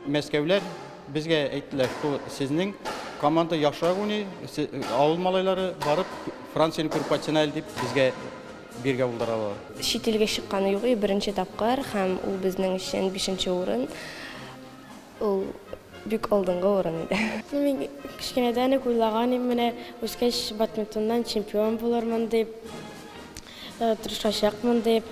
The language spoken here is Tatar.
Мәскәүләр безгә әйттеләр, что сезнең команда яхшырак уйный, авыл малайлары барып Францияне күреп кайтсын әле дип безгә биргә булдыралар. Чит илгә чыкканы юк, беренче тапкыр һәм ул безнең өчен бишенче урын. Ул бик алдынгы урын иде. Мин кечкенәдән үк уйлаган идем, менә үскәч бадминтоннан чемпион булырмын дип, тырышачакмын дип.